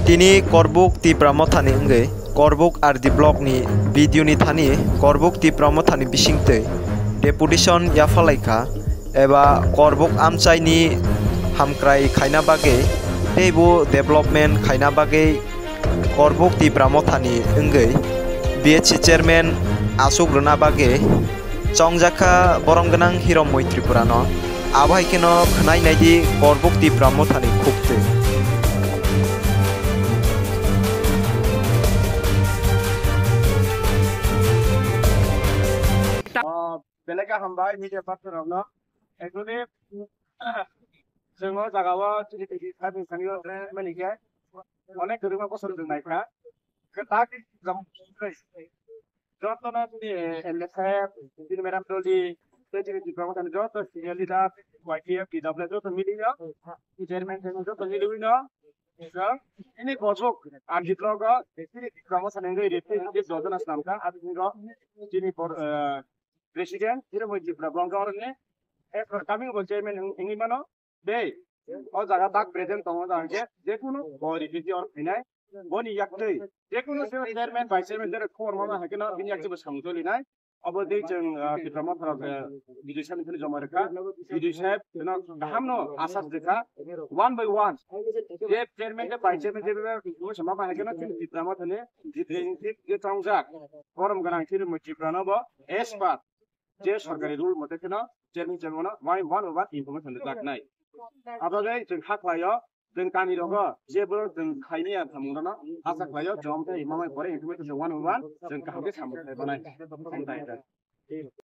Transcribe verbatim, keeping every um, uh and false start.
Tini Korbuk Tipra Mothani wngwi Korbuk R D block ni B D O ni thani Korbuk Tipra Mothani bisingtwi deputation yaphalaikha eba Korbuk amchaini hamkrai khaina bagwi teibo development khaina bagwi Korbuk Tipra Mothani wngwi B H C chairman asuk rwna bagwi chongjakha borom gwnang Hiromoi Tripurano. Abo hai kheno khwnai naidi Korbuk Tipra Mothani khuktwi. Ah, belai khe hambai media partner rokno. Actually, chwng o jaga o chini tini five ni thani o train mani khe onek kwbangma bosor chwng naikha. Kwtak jom jotono chini M L A saheb, chini madam Doldi, tei chini Tipra Mothani joto senior leader, Y T F, T W joto mili o, chairman, chairman joto mili o no. So, ini Korbuk R D block o, chini Tipra Mothani wngwi representative dojona swnamkha, aboni simi o chini bor-, eh, president, Hiromoi Tripura bongkha oroni, eh, coming bo chairman wng-, wngwi mano, tei o jaga tak present tongo, o jaga khe jekunu bo refugee or phainai, boni yaktwi jekunu se chairman, vice chairman, jere khobor mama hai kheno bini yaktwi samung cholinai. Abo tei chwng, ah, Tipra Motha rok, eh, B D O saheb ni thani joma rwkha. B D O saheb no kaham no asas rwkha. One by one. Je chairman, je vice chairman, je bebak mama hai kheno chini Tipra Mothani je, je, je chongjak. Borom gwnang chini Tipra no bo as per je sorkari rule mote kheno chairman, chairman no one, one by one information rwjaknai. Abo bai chwng hakhlai o, chwng kami rogo je borok chwng khaimaya samung rano asa khlai o, chwng tei mamai pore information chwng one by one chwng kaham khe samung khlai banai.